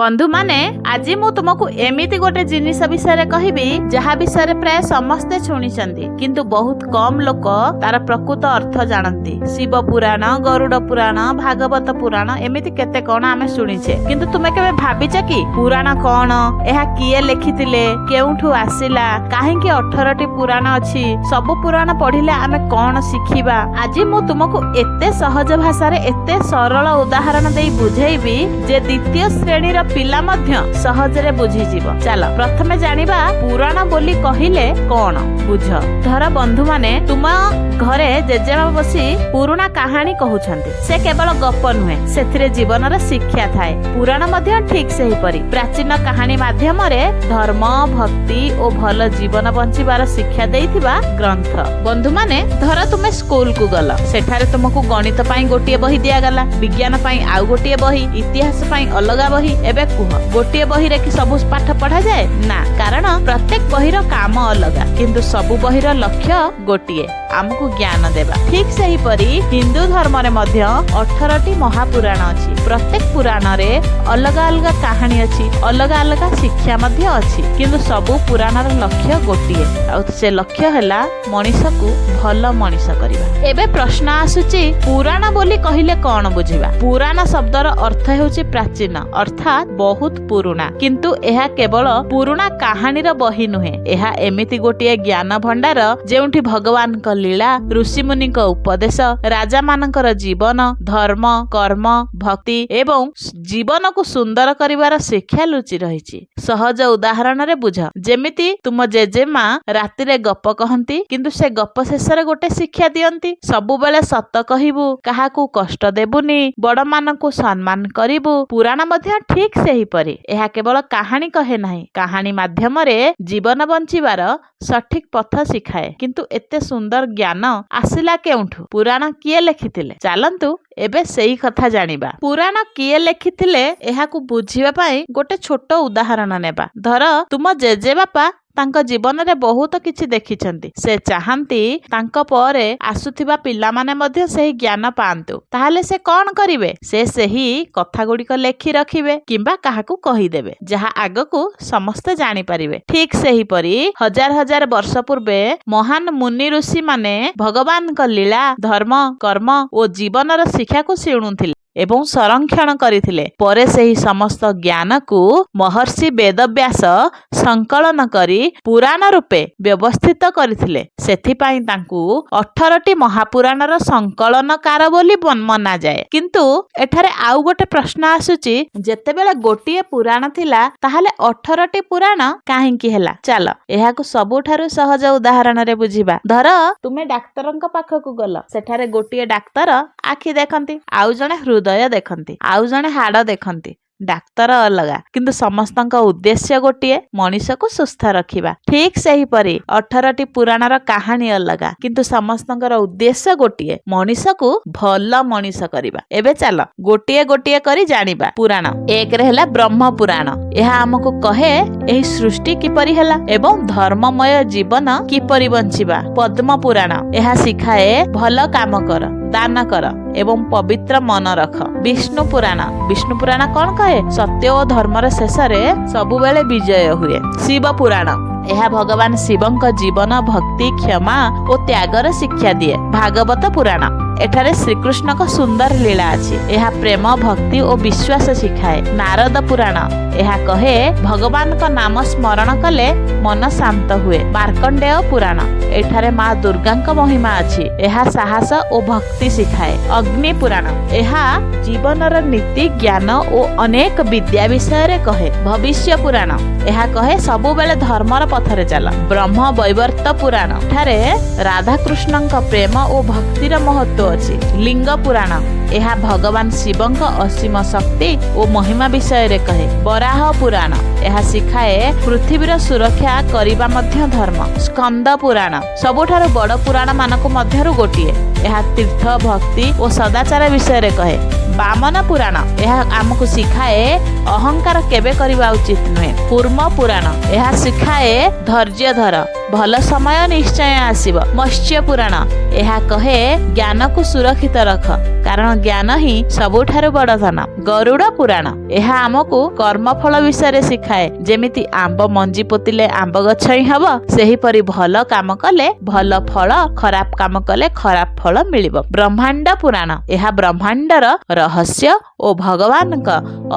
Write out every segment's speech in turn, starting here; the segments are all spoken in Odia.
ବନ୍ଧୁମାନେ, ଆଜି ମୁଁ ତୁମକୁ ଏମିତି ଗୋଟେ ଜିନିଷ ବିଷୟରେ କହିବି, ଯାହା ବିଷୟରେ ପ୍ରାୟ ସମସ୍ତେ ଶୁଣିଛନ୍ତି, କିନ୍ତୁ ବହୁତ କମ ଲୋକ ତାର ପ୍ରକୃତ ଅର୍ଥ ଜାଣନ୍ତି। ଶିବ ପୁରାଣ, ଗରୁଡ ପୁରାଣ, ଭାଗବତ ପୁରାଣ, ଏମିତି କେତେ କଣ ଆମେ ଶୁଣିଛେ। କିନ୍ତୁ ତୁମେ କେବେ ଭାବିଛ କି ପୁରାଣ କଣ? ଏହା କିଏ ଲେଖିଥିଲେ? କେଉଁଠୁ ଆସିଲା? କାହିଁକି 18ଟି ପୁରାଣ ଅଛି? ସବୁ ପୁରାଣ ପଢିଲେ ଆମେ କଣ ଶିଖିବା? ଆଜି ମୁଁ ତୁମକୁ ଏତେ ସହଜ ଭାଷାରେ, ଏତେ ସରଳ ଉଦାହରଣ ଦେଇ ବୁଝେଇବି ଯେ ଦ୍ୱିତୀୟ ଶ୍ରେଣୀର ପିଲା ମଧ୍ୟ ସହଜରେ ବୁଝିଯିବ। ଚାଲ, ପ୍ରଥମେ ଜାଣିବା ପୁରାଣ ବୋଲି କହିଲେ କଣ ବୁଝ। ଧର ବନ୍ଧୁମାନେ, ତୁମ ଘରେ ଜେଜେମା ବସି ପୁରୁଣା କାହାଣୀ କହୁଛନ୍ତି। ସେ କେବଳ ଗପ ନୁହେଁ, ସେଥିରେ ଜୀବନର ଶିକ୍ଷା ଥାଏ। ପୁରାଣ ମଧ୍ୟ ଠିକ ସେହିପରି ପ୍ରାଚୀନ କାହାଣୀ ମାଧ୍ୟମରେ ଧର୍ମ, ଭକ୍ତି ଓ ଭଲ ଜୀବନ ବଞ୍ଚିବାର ଶିକ୍ଷା ଦେଇଥିବା ଗ୍ରନ୍ଥ। ବନ୍ଧୁମାନେ, ଧର ତୁମେ ସ୍କୁଲକୁ ଗଲ। ସେଠାରେ ତୁମକୁ ଗଣିତ ପାଇଁ ଗୋଟିଏ ବହି ଦିଆଗଲା, ବିଜ୍ଞାନ ପାଇଁ ଆଉ ଗୋଟିଏ ବହି, ଇତିହାସ ପାଇଁ ଅଲଗା ବହି। ଏବେ କୁହ, ଗୋଟିଏ ବହିରେ କି ସବୁ ପାଠ ପଢାଯାଏ? ନା, କାରଣ ପ୍ରତ୍ୟେକ ବହିର କାମ ଅଲଗା, କିନ୍ତୁ ସବୁ ବହିର ଲକ୍ଷ୍ୟ ଗୋଟିଏ, ଆମକୁ ଜ୍ଞାନ ଦେବା। ଠିକ ସେହିପରି ହିନ୍ଦୁ ଧର୍ମରେ ମଧ୍ୟ 18ଟି ମହାପୁରାଣ ଅଛି। ପ୍ରତ୍ୟେକ ପୁରାଣରେ ଅଲଗା ଅଲଗା କାହାଣୀ ଅଛି, ଅଲଗା ଅଲଗା ଶିକ୍ଷା ମଧ୍ୟ ଅଛି, କିନ୍ତୁ ସବୁ ପୁରାଣର ଲକ୍ଷ୍ୟ ଗୋଟିଏ, ଆଉ ସେ ଲକ୍ଷ୍ୟ ହେଲା ମଣିଷକୁ ଭଲ ମଣିଷ କରିବା। ଏବେ ପ୍ରଶ୍ନ ଆସୁଛି, ପୁରାଣ ବୋଲି କହିଲେ କଣ ବୁଝିବା? ପୁରାଣ ଶବ୍ଦର ଅର୍ଥ ହେଉଛି ପ୍ରାଚୀନ, ଅର୍ଥାତ୍ ବହୁତ ପୁରୁଣା। କିନ୍ତୁ ଏହା କେବଳ ପୁରୁଣା କାହାଣୀର ବହି ନୁହେଁ। ଏହା ଏମିତି ଗୋଟିଏ ଜ୍ଞାନ ଭଣ୍ଡାର, ଯେଉଁଠି ଭଗବାନଙ୍କ ଲୀଳା, ଋଷିମୁନିଙ୍କ ଉପଦେଶ, ରାଜାମାନଙ୍କର ଜୀବନ, ଧର୍ମ, କର୍ମ, ଭକ୍ତି ଏବଂ ଜୀବନକୁ ସୁନ୍ଦର କରିବାର ଶିକ୍ଷା ଲୁଚି ରହିଛି। ସହଜ ଉଦାହରଣରେ ବୁଝ। ଯେମିତି ତୁମ ଜେଜେମା ରାତିରେ ଗପ କହନ୍ତି, କିନ୍ତୁ ସେ ଗପ ଶେଷରେ ଗୋଟେ ଶିକ୍ଷା ଦିଅନ୍ତି। ସବୁବେଳେ ସତ କହିବୁ, କାହାକୁ କଷ୍ଟ ଦେବୁନି, ବଡମାନଙ୍କୁ ସମ୍ମାନ କରିବୁ। ପୁରାଣ ମଧ୍ୟ ଠିକ ସେହିପରି। ଏହା କେବଳ କାହାଣୀ କହେ ନାହିଁ, କାହାଣୀ ମାଧ୍ୟମରେ ଜୀବନ ବଞ୍ଚିବାର ସଠିକ ପଥ ଶିଖାଏ। କିନ୍ତୁ ଏତେ ସୁନ୍ଦର ଜ୍ଞାନ ଆସିଲା କେଉଁଠୁ? ପୁରାଣ କିଏ ଲେଖିଥିଲେ? ଚାଲନ୍ତୁ, ଏବେ ସେଇ କଥା ଜାଣିବା। ପୁରାଣ କିଏ ଲେଖିଥିଲେ, ଏହାକୁ ବୁଝିବା ପାଇଁ ଗୋଟେ ଛୋଟ ଉଦାହରଣ ନେବା। ଧର, ତୁମ ଜେଜେବାପା ତାଙ୍କ ଜୀବନରେ ବହୁତ କିଛି ଦେଖିଛନ୍ତି। ସେ ଚାହାନ୍ତି ତାଙ୍କ ପରେ ଆସୁଥିବା ପିଲାମାନେ ମଧ୍ୟ ସେହି ଜ୍ଞାନ ପାଆନ୍ତୁ। ତାହେଲେ ସେ କଣ କରିବେ? ସେ ସେହି କଥା ଗୁଡ଼ିକ ଲେଖି ରଖିବେ କିମ୍ବା କାହାକୁ କହିଦେବେ, ଯାହା ଆଗକୁ ସମସ୍ତେ ଜାଣିପାରିବେ। ଠିକ ସେହିପରି ହଜାର ହଜାର ବର୍ଷ ପୂର୍ବେ ମହାନ ମୁନି ଋଷି ମାନେ ଭଗବାନଙ୍କ ଲୀଳା, ଧର୍ମ, କର୍ମ ଓ ଜୀବନର ଶିକ୍ଷାକୁ ଶୁଣୁଥିଲେ ଏବଂ ସଂରକ୍ଷଣ କରିଥିଲେ। ପରେ ସେହି ସମସ୍ତ ଜ୍ଞାନକୁ ମହର୍ଷି ବେଦବ୍ୟାସ ସଂକଳନ କରି ପୁରାଣ ରୂପେ ବ୍ୟବସ୍ଥିତ କରିଥିଲେ। ସେଥିପାଇଁ ତାଙ୍କୁ 18ଟି ମହାପୁରାଣର ସଂକଳନକାର ବୋଲି ମନାଯାଏ। କିନ୍ତୁ ଏଠାରେ ଆଉ ଗୋଟେ ପ୍ରଶ୍ନ ଆସୁଛି, ଯେତେବେଳେ ଗୋଟିଏ ପୁରାଣ ଥିଲା, ତାହେଲେ 18ଟି ପୁରାଣ କାହିଁକି ହେଲା? ଚାଲ, ଏହାକୁ ସବୁଠାରୁ ସହଜ ଉଦାହରଣରେ ବୁଝିବା। ଧର, ତୁମେ ଡାକ୍ତରଙ୍କ ପାଖକୁ ଗଲ। ସେଠାରେ ଗୋଟିଏ ଡାକ୍ତର ଆଖି ଦେଖନ୍ତି, ଆଉ ଜଣେ ହୃଦୟ ଦେଖନ୍ତି, ଆଉ ଜଣେ ହାଡ ଦେଖନ୍ତି। ଡାକ୍ତର ଅଲଗା, କିନ୍ତୁ ସମସ୍ତଙ୍କ ଉଦ୍ଦେଶ୍ୟ ଗୋଟିଏ, ମଣିଷକୁ ସୁସ୍ଥ ରଖିବା। ଠିକ ସେହିପରି 18ଟି ପୁରାଣର କାହାଣୀ ଅଲଗା, କିନ୍ତୁ ସମସ୍ତଙ୍କର ଉଦ୍ଦେଶ୍ୟ ଗୋଟିଏ, ମଣିଷକୁ ଭଲ ମଣିଷ କରିବା। ଏବେ ଚାଲ, ଗୋଟିଏ ଗୋଟିଏ କରି ଜାଣିବା। ପୁରାଣ ଏକରେ ହେଲା ବ୍ରହ୍ମ ପୁରାଣ। ଏହା ଆମକୁ କହେ ଏହି ସୃଷ୍ଟି କିପରି ହେଲା ଏବଂ ଧର୍ମମୟ ଜୀବନ କିପରି ବଞ୍ଚିବା। ପଦ୍ମ ପୁରାଣ, ଏହା ଶିଖାଏ ଭଲ କାମ କର, ଦାନ କର ଏବଂ ପବିତ୍ର ମନ ରଖ। ବିଷ୍ଣୁ ପୁରାଣ। ବିଷ୍ଣୁ ପୁରାଣ କଣ କହେ? ସତ୍ୟ ଓ ଧର୍ମର ଶେଷରେ ସବୁବେଳେ ବିଜୟ ହୁଏ। ଶିବ ପୁରାଣ, ଏହା ଭଗବାନ ଶିବଙ୍କ ଜୀବନ, ଭକ୍ତି, କ୍ଷମା ଓ ତ୍ୟାଗର ଶିକ୍ଷା ଦିଏ। ଭାଗବତ ପୁରାଣ, ଏଠାରେ ଶ୍ରୀକୃଷ୍ଣଙ୍କ ସୁନ୍ଦର ଲୀଳା ଅଛି। ଏହା ପ୍ରେମ, ଭକ୍ତି ଓ ବିଶ୍ୱାସ ଶିଖାଏ। ନାରଦ ପୁରାଣ, ଏହା କହେ ଭଗବାନଙ୍କ ନାମ ସ୍ମରଣ କଲେ ମନ ଶାନ୍ତ ହୁଏ। ମାର୍କଣ୍ଡେୟ ପୁରାଣ, ଏଠାରେ ମା ଦୁର୍ଗାଙ୍କ ମହିମା ଅଛି। ଏହା ସାହସ ଓ ଭକ୍ତି ଶିଖାଏ। ଅଗ୍ନି ପୁରାଣ, ଏହା ଜୀବନର ନୀତି, ଜ୍ଞାନ ଓ ଅନେକ ବିଦ୍ୟା ବିଷୟରେ କହେ। ଭବିଷ୍ୟ ପୁରାଣ, ଏହା କହେ ସବୁବେଳେ ଧର୍ମର ପଥରେ ଚାଲ। ବ୍ରହ୍ମ ବୈବର୍ତ୍ତ ପୁରାଣ, ଏଠାରେ ରାଧାକୃଷ୍ଣଙ୍କ ପ୍ରେମ ଓ ଭକ୍ତିର ମହତ୍ଵ ଅଛି। ଲିଙ୍ଗ ପୁରାଣ, ଏହା ଭଗବାନ ଶିବଙ୍କ ଅସୀମ ଶକ୍ତି ଓ ମହିମା ବିଷୟରେ କହେ। ବରାହ ପୁରାଣ, ଏହା ଶିଖାଏ ପୃଥିବୀର ସୁରକ୍ଷା କରିବା ମଧ୍ୟ ଧର୍ମ। ସ୍କନ୍ଦ ପୁରାଣ ସବୁଠାରୁ ବଡ଼ ପୁରାଣ ମାନଙ୍କ ମଧ୍ୟରୁ ଗୋଟିଏ। ଏହା ତୀର୍ଥ, ଭକ୍ତି ଓ ସଦାଚାର ବିଷୟରେ କହେ। ବାମନ ପୁରାଣ, ଏହା ଆମକୁ ଶିଖାଏ ଅହଙ୍କାର କେବେ କରିବା ଉଚିତ ନୁହେଁ। କୂର୍ମ ପୁରାଣ, ଏହା ଶିଖାଏ ଧୈର୍ଯ୍ୟ ଧର, ଭଲ ସମୟ ନିଶ୍ଚୟ ଆସିବ। ମତ୍ସ୍ୟ ପୁରାଣ, ଏହା କହେ ଜ୍ଞାନକୁ ସୁରକ୍ଷିତ ରଖ, କାରଣ ଜ୍ଞାନ ହିଁ ସବୁଠାରୁ ବଡ଼ ଧନ। ଗରୁଡ଼ ପୁରାଣ ଏହା ଆମକୁ କର୍ମଫଳ ବିଷୟରେ ଶିଖାଏ। ଯେମିତି ଆମ୍ବ ମଞ୍ଜି ପୋତିଲେ ଆମ୍ବ ଗଛ ହିଁ ହବ, ସେହିପରି ଭଲ କାମ କଲେ ଭଲ ଫଳ, ଖରାପ କାମ କଲେ ଖରାପ ଫଳ ମିଳିବ। ବ୍ରହ୍ମାଣ୍ଡ ପୁରାଣ ଏହା ବ୍ରହ୍ମାଣ୍ଡର ରହସ୍ୟ ଓ ଭଗବାନଙ୍କ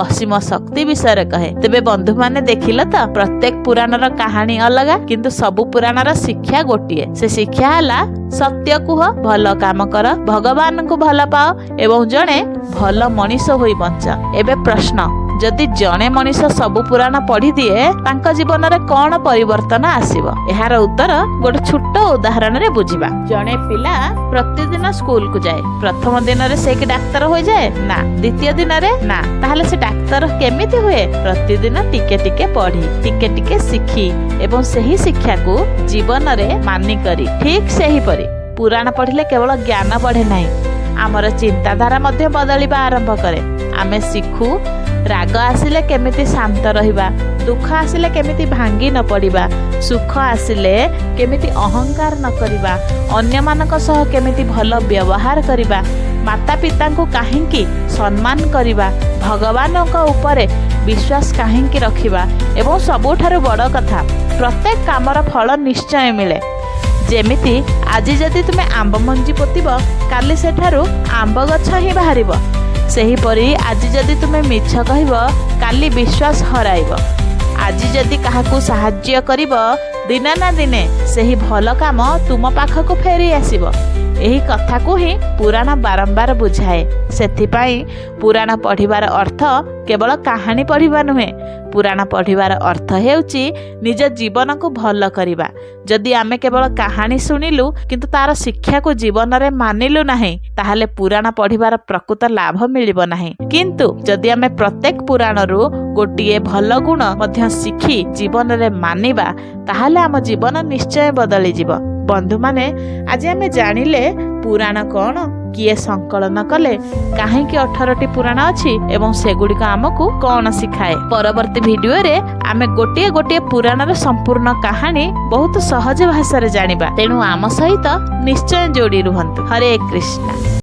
ଅସୀମ ଶକ୍ତି ବିଷୟରେ କହେ। ତେବେ ବନ୍ଧୁମାନେ, ଦେଖିଲ ତ, ପ୍ରତ୍ୟେକ ପୁରାଣର କାହାଣୀ ଅଲଗା, କିନ୍ତୁ ସବୁ ପୁରାଣର ଶିକ୍ଷା ଗୋଟିଏ। ସେ ଶିକ୍ଷା ହେଲା ସତ୍ୟ କୁହ, ଭଲ କାମ କର, ଭଗବାନଙ୍କୁ ଭଲ ପାଅ ଏବଂ ଜଣେ ଭଲ ମଣିଷ ହୋଇ ବଞ୍ଚ। ଏବେ ପ୍ରଶ୍ନ, ଯଦି ଜଣେ ମଣିଷ ସବୁ ପୁରାଣ ପଢିଦିଏ, ତାଙ୍କ ଜୀବନରେ କଣ ପରିବର୍ତ୍ତନ ଆସିବ? ଏହାର ଉତ୍ତର ଗୋଟେ ଛୋଟ ଉଦାହରଣରେ ବୁଝିବା। ଜଣେ ପିଲା ପ୍ରତିଦିନ ସ୍କୁଲକୁ ଯାଏ। ପ୍ରଥମ ଦିନରେ ସେ କି ଡାକ୍ତର ହୋଇଯାଏ? ନା। ଦ୍ୱିତୀୟ ଦିନରେ? ନା। ତାହେଲେ ସେ ଡାକ୍ତର କେମିତି ହୁଏ? ପ୍ରତିଦିନ ଟିକେ ଟିକେ ପଢି, ଟିକେ ଟିକେ ଶିଖି ଏବଂ ସେହି ଶିକ୍ଷାକୁ ଜୀବନରେ ମାନି କରି। ଠିକ ସେହିପରି ପୁରାଣ ପଢିଲେ କେବଳ ଜ୍ଞାନ ବଢେ ନାହିଁ, ଆମର ଚିନ୍ତାଧାରା ମଧ୍ୟ ବଦଳିବା ଆରମ୍ଭ କରେ। ଆମେ ଶିଖୁ ରାଗ ଆସିଲେ କେମିତି ଶାନ୍ତ ରହିବା, ଦୁଃଖ ଆସିଲେ କେମିତି ଭାଙ୍ଗି ନ ପଡ଼ିବା, ସୁଖ ଆସିଲେ କେମିତି ଅହଙ୍କାର ନ କରିବା, ଅନ୍ୟମାନଙ୍କ ସହ କେମିତି ଭଲ ବ୍ୟବହାର କରିବା, ମାତା ପିତାଙ୍କୁ କାହିଁକି ସମ୍ମାନ କରିବା, ଭଗବାନଙ୍କ ଉପରେ ବିଶ୍ୱାସ କାହିଁକି ରଖିବା ଏବଂ ସବୁଠାରୁ ବଡ଼ କଥା, ପ୍ରତ୍ୟେକ କାମର ଫଳ ନିଶ୍ଚୟ ମିଳେ। ଯେମିତି ଆଜି ଯଦି ତୁମେ ଆମ୍ବ ମଞ୍ଜି ପୋତିବ, କାଲି ସେଠାରୁ ଆମ୍ବ ଗଛ ହିଁ ବାହାରିବ। ସେହିପରି ଆଜି ଯଦି ତୁମେ ମିଛ କହିବ, କାଲି ବିଶ୍ୱାସ ହରାଇବ। ଆଜି ଯଦି କାହାକୁ ସାହାଯ୍ୟ କରିବ, ଦିନେ ନା ଦିନେ ସେହି ଭଲ କାମ ତୁମ ପାଖକୁ ଫେରି ଆସିବ। ଏହି କଥାକୁ ହିଁ ପୁରାଣ ବାରମ୍ବାର ବୁଝାଏ। ସେଥିପାଇଁ ପୁରାଣ ପଢ଼ିବାର ଅର୍ଥ କେବଳ କାହାଣୀ ପଢ଼ିବା ନୁହେଁ। ପୁରାଣ ପଢ଼ିବାର ଅର୍ଥ ହେଉଛି ନିଜ ଜୀବନକୁ ଭଲ କରିବା। ଯଦି ଆମେ କେବଳ କାହାଣୀ ଶୁଣିଲୁ, କିନ୍ତୁ ତାର ଶିକ୍ଷାକୁ ଜୀବନରେ ମାନିଲୁ ନାହିଁ, ତାହେଲେ ପୁରାଣ ପଢ଼ିବାର ପ୍ରକୃତ ଲାଭ ମିଳିବ ନାହିଁ। କିନ୍ତୁ ଯଦି ଆମେ ପ୍ରତ୍ୟେକ ପୁରାଣରୁ ଗୋଟିଏ ଭଲ ଗୁଣ ମଧ୍ୟ ଶିଖି ଜୀବନରେ ମାନିବା, ତାହେଲେ ଆମ ଜୀବନ ନିଶ୍ଚୟ ବଦଳିଯିବ। ବନ୍ଧୁମାନେ, ଆଜି ଆମେ ଜାଣିଲେ ପୁରାଣ କ'ଣ, କିଏ ସଂକଳନ କଲେ, କାହିଁକି 18ଟି ପୁରାଣ ଅଛି ଏବଂ ସେଗୁଡ଼ିକ ଆମକୁ କ'ଣ ଶିଖାଏ। ପରବର୍ତ୍ତୀ ଭିଡିଓରେ ଆମେ ଗୋଟିଏ ଗୋଟିଏ ପୁରାଣର ସମ୍ପୂର୍ଣ୍ଣ କାହାଣୀ ବହୁତ ସହଜ ଭାଷାରେ ଜାଣିବା। ତେଣୁ ଆମ ସହିତ ନିଶ୍ଚୟ ଯୋଡ଼ି ରୁହନ୍ତୁ। ହରେ କୃଷ୍ଣ।